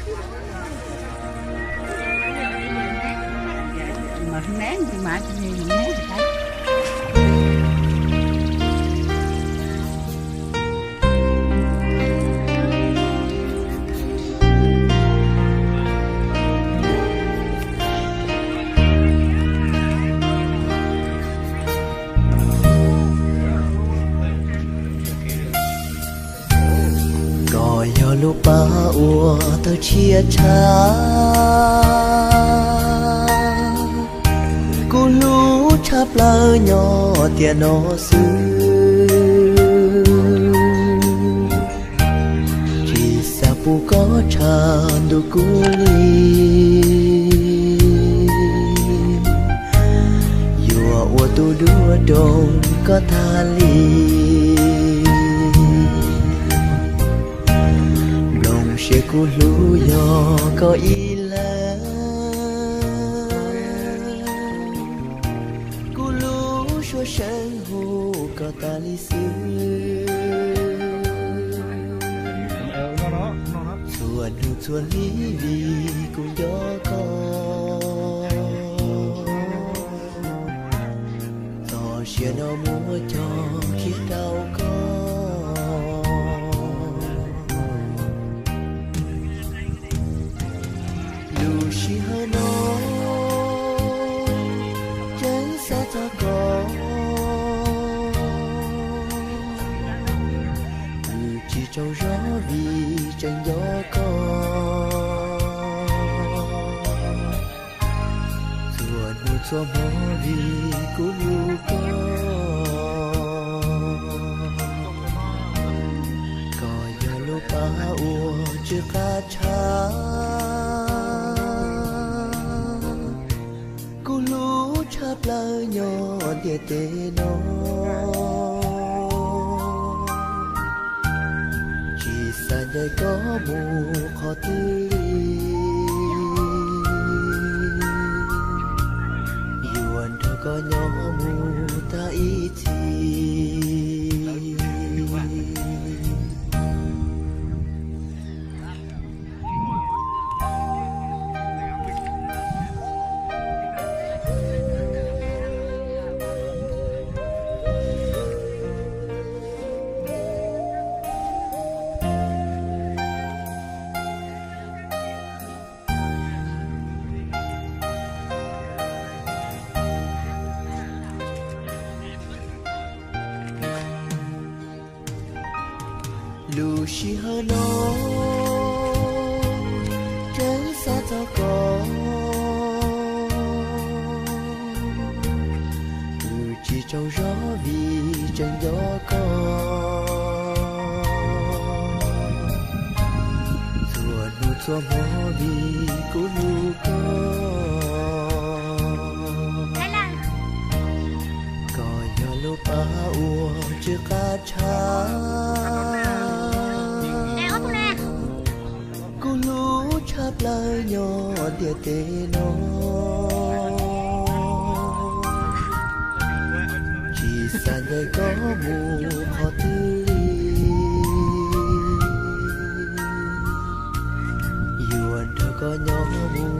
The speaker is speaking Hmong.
Koj yog lub pab uas tawg tshiab tshaj, kuv hlub tshaj plaws nyob tiam no xwb. Tsis xav pub koj tshav ntuj kuv li, yuav ua tus duab rau koj tag li. Nplooj siab kuv hlub yog koj ib leeg, kuv lub suab seev hu koj tas li xwb. Txhua hnub txhua hli vim kuv nco koj, txoj sia no muab coj kiag rau koj. Lub sij hawm no tseem xav txog koj, nws tsis tsaug zog vim tseem nco koj. Txhua hnub txhua hmo vim kuv hlub koj, koj yog lub pab uas tsw qab tshaj, kuv hlub tshaj plaws nyob ntiaj teb no. Tsis xav ncaim koj mus qhov twg li, yuav nrog koj nyob mus tag ib txhis. Lub sij hawm no tseem xav txog koj, nws tsis tsaug zog vim tseem nco koj. Txhua hnub txhua hmo vim kuv hlub koj, koj yog lub pab uas tsw qab tshaj, kuv hlub tshaj plaws nyob ntiaj teb no. Tsis xav ncaim koj mus qhov twg li, yuav nrog koj nyob mus